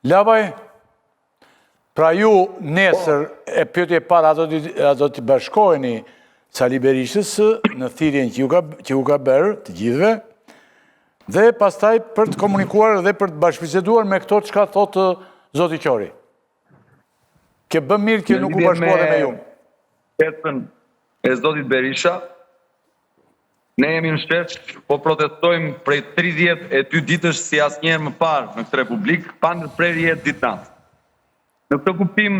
Labaj, pra ju nesër e pyetje e para, a do t'i bashkoheni Sali Berishës në thirrjen që ju ka, që ju ka bërë të gjithëve, dhe pastaj për të komunikuar dhe për të bashkëbiseduar me këto çka thotë zoti Qori. Ke bë mirë që nuk u bashkua dhe me ju. Ftesën e zotit Berisha, Ne jemi në shesh, po protestojmë prej 32 ditësh si asnjëherë më parë në këtë republikë, pa ndërprerje ditë natë. Në këtë kuptim,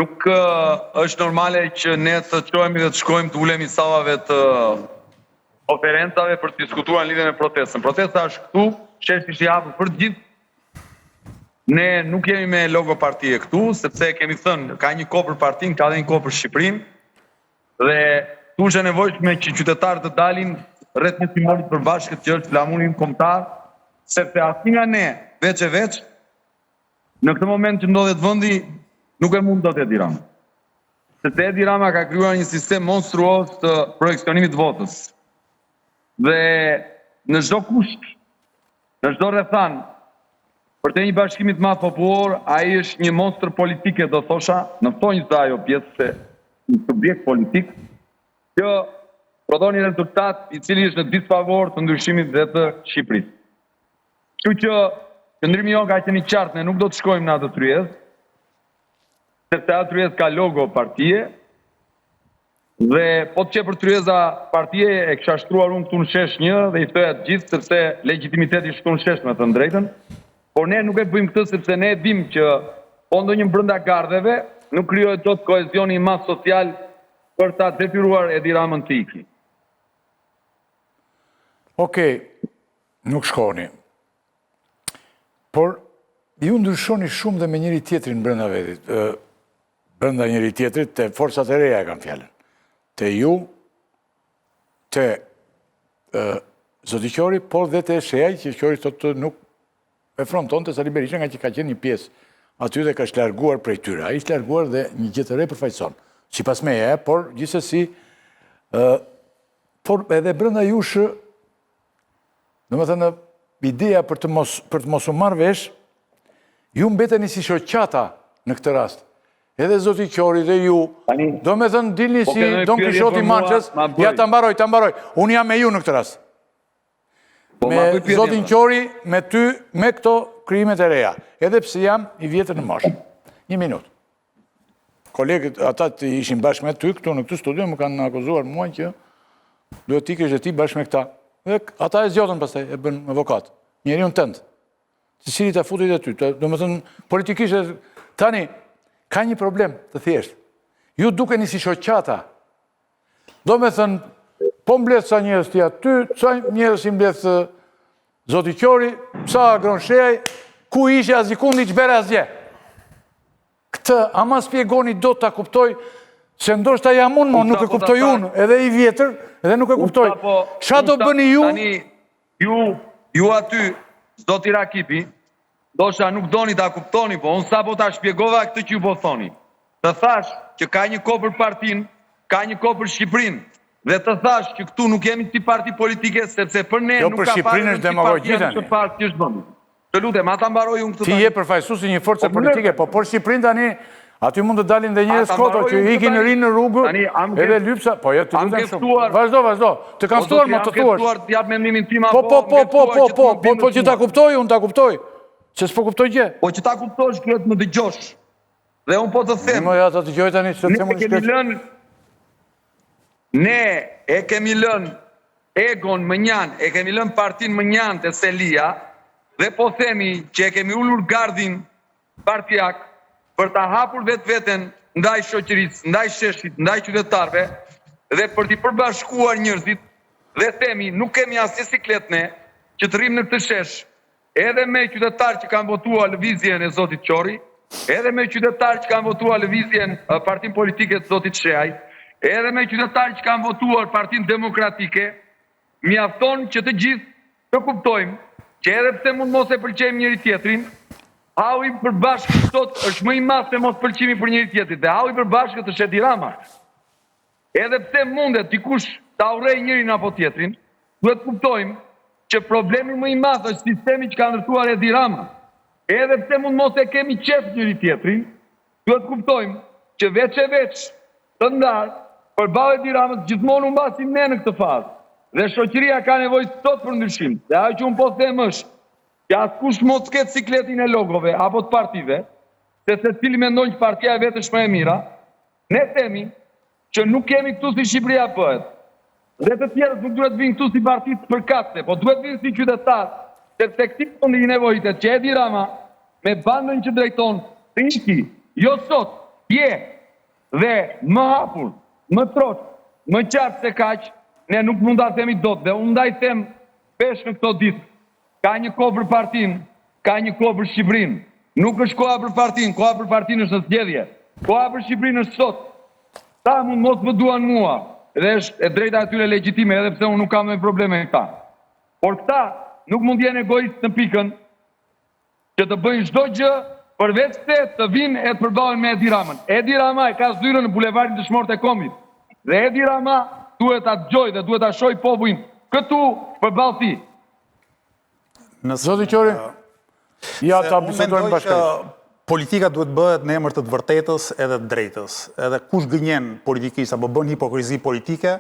nuk është normale që ne të çohemi dhe të shkojmë të ulemi sallave të konferencave për të diskutuar në lidhje me protestën. Protesta është këtu, sheshi është i hapur për të gjithë. Ne nuk jemi me logo partie këtu, sepse kemi thënë, ka një kohë për partinë, ka dhe një kohë për Shqipërinë. Dhe këtu është e nevojshme që qytetarët të dalin rreth një simboli të përbashkët që është flamuri ynë kombëtar, sepse asnjë nga ne veç e veç në këtë moment që ndodhet vendi nuk e mund dot Edi Rama. Sepse Edi Rama ka krijuar një sistem monstruoz të projeksionimit të votës. Dhe në çdo kusht, në çdo rrethanë, përtej një bashkimi të madh popullor, ai është një monstër politike, do thosha, në thonjëza ajo pjesë se një subjekt politik, që prodhon një rezultat i cili është në disfavor të ndryshimit dhe të Shqipërisë. Kështu që qëndrimi jonë ka qenë i qartë, ne nuk do të shkojmë në atë tryezë, sepse ajo tryezë ka logo partie, Dhe po të qe për tryeza partie e kisha shtruar unë këtu në shesh një dhe i ftoja të gjithë sepse legjitimiteti është këtu në shesh me thënë drejtën. Por ne nuk e bëjmë këtë sepse ne e dimë që po ndonjë brenda gardheve nuk krijohet dot kohezioni i madh social për ta detyruar Edi Ramën të iki. Okej, nuk shkoni. Por ju ndryshoni shumë dhe me njëri tjetrin brenda vetit. Brenda njëri tjetrit, te forcat e reja e kam fjalën. Te ju, te zoti Qori, por dhe te Shehaj, që Qori thotë nuk e frontonte Sali Berishën, ngaqë ka qenë një pjesë aty dhe ka është larguar prej tyre. Ai është larguar dhe një gjë të re përfaqëson. Sipas meje, por gjithsesi, por edhe brenda jush, Domethënë, ideja për të mos, për të mos u marrë vesh, ju mbeteni si shoqata në këtë rast. Edhe zoti Qori dhe ju, domethënë, dilni po si Don Kishoti i Mançës, ja ta mbaroj, ta mbaroj, unë jam me ju në këtë rast. Po, me zotin Qori, me ty, me këto krijimet e reja, edhe pse jam i vjetër në moshë. Një minutë. Kolegët, ata që ishin bashkë me ty, këtu në këtë studio, më kanë akuzuar mua që duhet të ikësh dhe ti bashkë me këta. Dhe ata e zgjodhën pastaj, e bënë avokat. Njeriun tënd, të cilin ta futi dhe ty. Domethënë, politikisht, tani, ka një problem të thjeshtë. Ju dukeni si shoqata. Domethënë, po mbledh ca njerëz ti aty, ca njerëz i mbledh zoti Qori, ca Agron Shehaj, ku ishe asgjëkundi ç'bëre asgjë. Këtë, a ma shpjegoni dot ta kuptoj, se ndoshta jam unë, mo, nuk e kuptoj unë, edhe i vjetër, edhe nuk e kuptoj. Ça do bëni ju? Tani, ju, ju aty, zoti Rakipi, ndoshta nuk doni ta kuptoni, po unë sapo ta shpjegova këtë që ju po thoni. Të thashë që ka një kohë për partinë, ka një kohë për Shqipërinë. Dhe të thashë që këtu nuk jemi si parti politike, sepse për ne jo, nuk ka fare rëndësi partia në këtë fazë që është vendi. Të lutem, a ta mbaroj unë këtë tani? Ti je përfaqësues i një force po, politike, po për Shqipërinë tani, aty mund të dalin dhe njerëz kot që ikin rrinë në rrugë, edhe lypsa, po jo, të lutem shumë. Vazhdo, vazhdo. Të kam po, ftuar, më të thuash. Ftuar të jap mendimin tim apo po, po, po, po, po, po, po, që ta kuptoj unë, ta kuptoj. Se s'po kuptoj gjë. Po që ta kuptosh, duhet më dëgjosh. Dhe unë po të them. Më ja ta dëgjoj tani, se të më lënë Ne e kemi lënë egon mënjanë, e kemi lënë partinë mënjanë te selia dhe po themi që e kemi ulur gardhin partiak për ta hapur vetveten ndaj shoqërisë, ndaj sheshit, ndaj qytetarëve dhe për t'i përbashkuar njerëzit dhe themi nuk kemi asnjë siklet ne që të rrimë në këtë shesh Edhe me qytetarë që kanë votuar lëvizjen e zotit Qori, edhe me qytetarë që kanë votuar lëvizjen partinë politike të zotit Shehaj, edhe me qytetarë që kanë votuar Partinë Demokratike, mjafton që të gjithë të kuptojmë që edhe pse mund mos e pëlqejmë njëri-tjetrin, halli i përbashkët sot është më i madh se mospëlqimi për njëri-tjetrin dhe halli i përbashkët është Edi Rama. Edhe pse mundet dikush ta urrejë njërin apo tjetrin, duhet të kuptojmë që problemi më i madh është sistemi që ka ndërtuar Edi Rama. Edhe pse mund mos e kemi qejf njëri-tjetrin, duhet të kuptojmë që veç e veç, të ndarë, përballë Edi Ramës gjithmonë humbasim ne në këtë fazë. Dhe shoqëria ka nevojë sot për ndryshim. Dhe ajo që unë po them është që askush mos të ketë sikletin e logove apo të partive, se secili mendon që partia e vet është më e mira, ne themi që nuk jemi këtu si Shqipëria bëhet. Dhe të tjerët nuk duhet të vijnë këtu si partitë përkatëse, po duhet të vijnë si qytetarë, sepse këtij vendi i nevojitet që Edi Rama me bandën që drejton të iki, jo sot, dje, dhe më hapur, më troç, më qartë se kaq, ne nuk mund ta themi dot dhe unë ndaj them shpesh në këto ditë, Ka një kohë për partinë, ka një kohë për Shqipërinë. Nuk është koha për partinë, koha për partinë është në zgjedhje. Koha për Shqipërinë është sot. Ata mund mos më duan mua dhe është e drejta e tyre legjitime edhe pse unë nuk kam ndonjë problem me këta. Por këta nuk mund të jenë egoistë në pikën që të bëjnë çdo gjë përveç se të vijnë e të përballen me Edi Ramën. Edi Rama e ka zyrën në bulevardin Dëshmorët e Kombit dhe Edi Rama duhet ta dëgjojë dhe duhet ta shohë popullin këtu përballë tij. Zoti Qori, ja ta bisedojmë bashkërisht. Politika duhet bëhet në emër të të vërtetës edhe të drejtës. Edhe kush gënjen politikisht apo bën hipokrizi politike,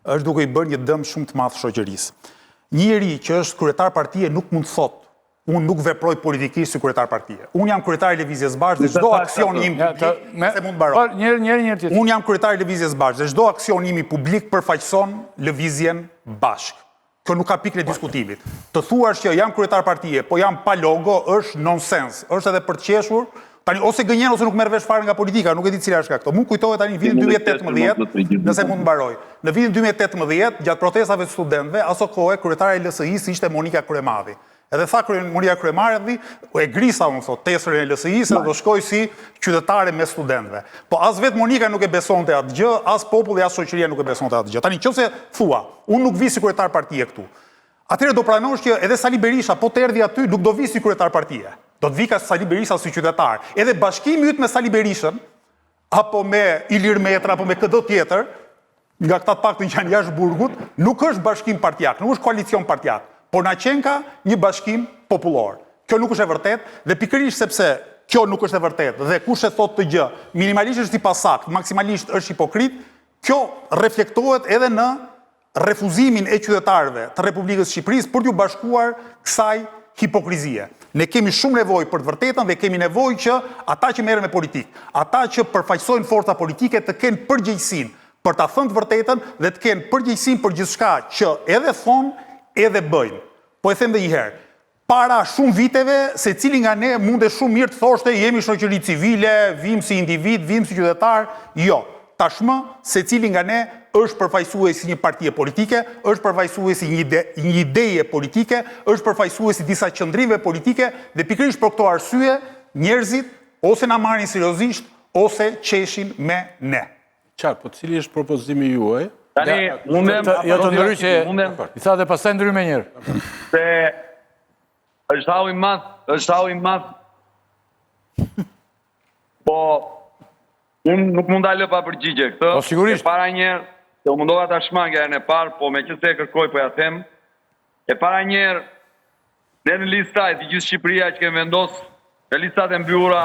është duke i bërë një dëm shumë të madh shoqërisë. Një njeri që është kryetar partie nuk mund të thotë Unë nuk veproj politikisht si kryetar partie. Unë jam kryetar i Lëvizjes Bashkë dhe çdo aksion im publik, nëse mund të mbaroj. Një herë, një herë Unë jam kryetar i Lëvizjes Bashkë dhe çdo aksion imi publik përfaqëson Lëvizjen Bashkë. Kjo nuk ka pikën e diskutimit. Të thuash që jam kryetar partie, po jam pa logo, është nonsens. Është edhe për të qeshur. Tani ose gënjen ose nuk merr vesh fare nga politika, nuk e di cila është nga këto. Mu kujtohet tani në vitin 2018, nëse mund të mbaroj. Në vitin 2018, gjatë protestave të studentëve, aso kohe kryetare e LSI-së ishte Monika Kryemadhi. Edhe tha krye, Monika Kryemadhi, e grisa unë thotë, teserën e LSI-së dhe do shkoj si qytetare mes studentëve. Po as vetë Monika nuk e besonte atë gjë, as populli, as shoqëria nuk e besonte atë gjë. Tani nëse thua, unë nuk vi si kryetar partie këtu. Atëherë do pranosh që edhe Sali Berisha po të erdhi aty, nuk do vi si kryetar partie. Do të vika Sali Berisha si qytetar. Edhe bashkimi yt me Sali Berishën, apo me Ilir Metën, apo me këdo tjetër, nga këta të paktën që janë jashtë burgut, nuk është bashkim partiak, nuk është koalicion partiak, por na qenka një bashkim popullor. Kjo nuk është e vërtetë dhe pikërisht sepse kjo nuk është e vërtetë dhe kush e thotë këtë gjë, minimalisht është i pasaktë, maksimalisht është hipokrit, kjo reflektohet edhe në refuzimin e qytetarëve të Republikës së Shqipërisë për t'iu bashkuar kësaj hipokrizie. Ne kemi shumë nevojë për të vërtetën dhe kemi nevojë që ata që merren me politikë, ata që përfaqësojnë forca politike të kenë përgjegjësinë për ta thënë të vërtetën dhe të kenë përgjegjësinë për gjithçka që edhe thonë edhe bëjnë. Po e them edhe një herë, Para shumë viteve, secili nga ne munde shumë mirë të thoshte jemi shoqëri civile, vijmë si individë, vijmë si qytetarë. Jo. Tashmë, secili nga ne është përfaqësues i një partie politike, është përfaqësues i një ide, një ideje politike, është përfaqësues i disa qëndrimeve politike dhe pikërisht për këto arsye njerëzit ose na marrin seriozisht ose qeshin me ne. Qartë, po cili është propozimi juaj? Tani, mundem... Jo të ndërhyj që... I tha dhe pastaj ndërhyj menjëherë. Se është hall i madh, është hall i madh. Po, unë nuk mund ta lë pa përgjigje këtë. Po, sigurisht. E para njëherë, se u mundova ta shmangja herën e parë, po meqenëse e kërkoi, po ja them. E para njëherë, ne në lista e di gjithë Shqipëria që kemi vendos në listat e mbyllura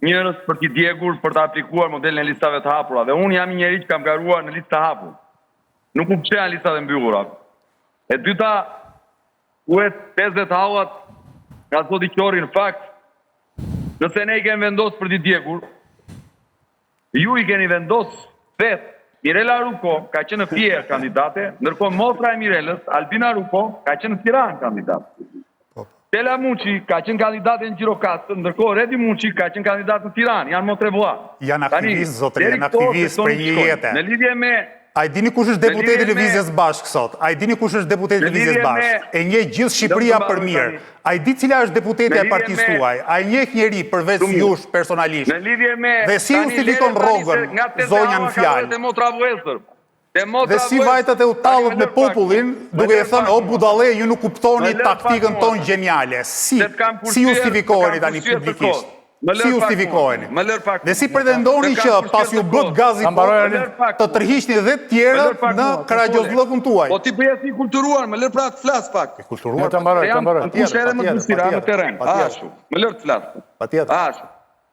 njerëz për t'i djegur, për të aplikuar modelin e listave të hapura. Dhe unë jam një njeri që kam garuar në listë të hapur. Nuk më pëlqenë listat e mbyllura. E dyta, duhet 50 hallat nga zoti Qorri në fakt, nëse ne i kemi vendos për t'i djegur, ju i keni vendos vetë. Mirela Ruko ka qenë në Fier kandidate, ndërkohë motra e Mirelës, Albina Ruko, ka qenë në Tiranë kandidate. Stela Muçi ka qenë kandidate në Gjirokastër, ndërkohë Redi Muçi ka qenë kandidat në Tiranë, janë motër e vëlla. Janë aktivistë, zotëri, janë aktivistë prej një jete. Në lidhje me A e dini kush është deputeti i Lëvizjes Bashkë sot? A e dini kush është deputeti i Lëvizjes Bashkë? E njeh gjithë Shqipëria për mirë. A e di cila është deputetja e partisë tuaj? A e njeh njeri përveç jush personalisht? Dhe si justifikon rrogën, zonja në fjalë? Dhe si vajtët e u tallët me popullin, duke i thënë, o budallenj, ju nuk kuptoni taktikën tonë gjeniale. Si, si justifikoheni tani publikisht? Si justifikoheni? Më lër pak. Dhe si pretendoni që pasi u bëtë gaz i kotë, të tërhiqni dhe të tjerët në karagjozllëkun tuaj? Po ti bëje si i kulturuar, më lër pra të flas pak. I kulturuar. Ta mbaroj, ta mbaroj. Patjetër, edhe më të vështira në terren. Ashtu. Më lër të flas. Patjetër. Ashtu.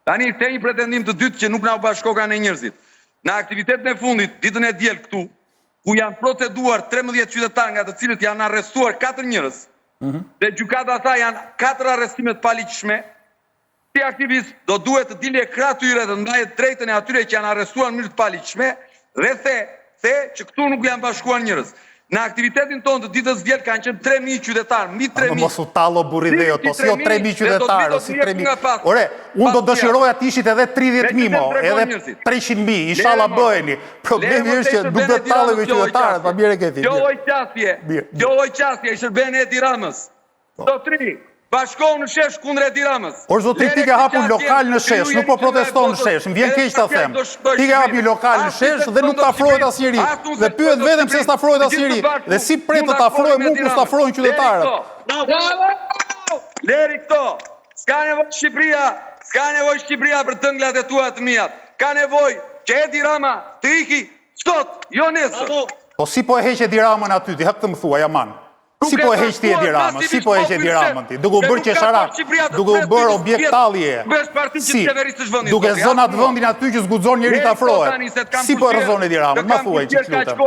Tani the një pretendim të dytë që nuk na u bashkokan ne njerëzit. Në aktivitetin e fundit, ditën e diel këtu, ku janë proceduar 13 qytetarë nga të cilët janë arrestuar 4 njerëz. Mhm. Dhe gjykata tha janë 4 arrestime të paligjshme, Si aktivist do duhet të dilje krah tyre dhe mbaje të drejtën e atyre që janë arrestuar në mënyrë të paligjshme dhe the the që këtu nuk janë bashkuar njerëz. Në aktivitetin tonë të ditës së diel kanë qenë 3000 qytetarë, mbi 3000. Mos u tallo burri i dheut, po si o 3000 qytetarë, si 3000. Ore, unë do dëshiroja të ishit edhe 30000 mo, edhe 300000, inshallah bëheni. Problemi është që nuk do të tallemi me qytetarët, pa mirë e ke ti. Kjo lloj qasje, kjo lloj qasje i shërben Edi Ramës. Po. Zotri, bashkohu në shesh kundër Edi Ramës. Por zotri ti ke hapur lokal në shesh, nuk po proteston në shesh, më vjen keq ta them. Ti ke hapur një lokal në shesh dhe nuk të afrohet asnjeri. Dhe pyet veten pse s'të afrohet asnjeri. Dhe si pret të të afrohem unë kur s'të afrohen qytetarët. Leri këto. S'ka nevojë Shqipëria, s'ka nevojë Shqipëria për dënglat e tua të miat. Ka nevojë që Edi Rama të iki sot, jo nesër. Po si po e heq Edi Ramën aty ti, hë këtë më thuaj aman. Si po e heq ti Edi Ramën? Si po e heq Edi Ramën ti? Duke u bërë qesharak, duke u bërë objekt tallje. Si? Duke zënë atë vendin aty që s'guxon njeri të afrohet. Si po e rrëzon Edi Ramën? Ma thuaj çik të lutem.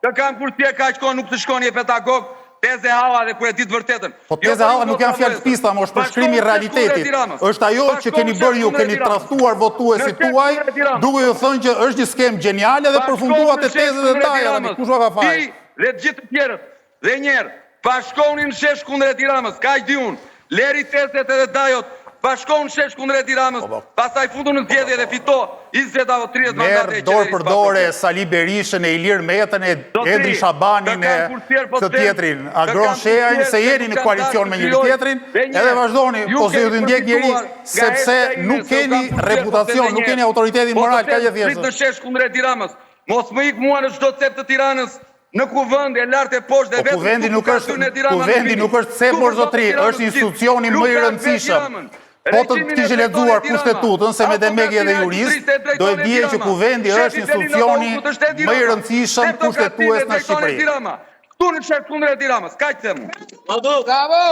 Të kam kursyer kaq kohë nuk të shkon je pedagog, teze halla dhe kur e di të vërtetën. Po teze halla nuk janë fjalë të pista, mo është përshkrimi i realitetit. Është ajo që keni bërë ju, keni tradhtuar votuesit tuaj, duke ju thënë që është një skemë gjeniale dhe përfunduat te tezet dhe daja tani, kush ua ka fajin? Ti dhe të gjithë të tjerët Dhe një herë, bashkohuni në shesh kundër Edi Ramës, kaq di unë. Leri tezet edhe dajot, bashkohu në shesh kundër Edi Ramës, po, po. pastaj futu në zgjedhje dhe fito 20 apo 30 mandate e qeverisë. Merr dorë për dore Sali Berishën e Ilir Metën e Endri Shabanin e po të tjetrin, Agron Shehajn se jeni në koalicion me njëri tjetrin, edhe vazhdoni, po s'do ju ndjekë njeri sepse nuk keni reputacion, nuk keni autoritetin moral, kaq e thjeshtë. Në shesh kundër Edi Ramës. Mos më ik mua në çdo cep të Tiranës, Në kuvend e lart e poshtë dhe po vetëm kuvendi nuk është kuvendi nuk është cep mor zotri, është institucioni më i rëndësishëm. Po të kishe lexuar kushtetutën, se me demek je edhe jurist, do e dije që kuvendi është institucioni më i rëndësishëm kushtetues në Shqipëri. Këtu në shesh kundër Edi Ramës, kaq them unë. Bravo!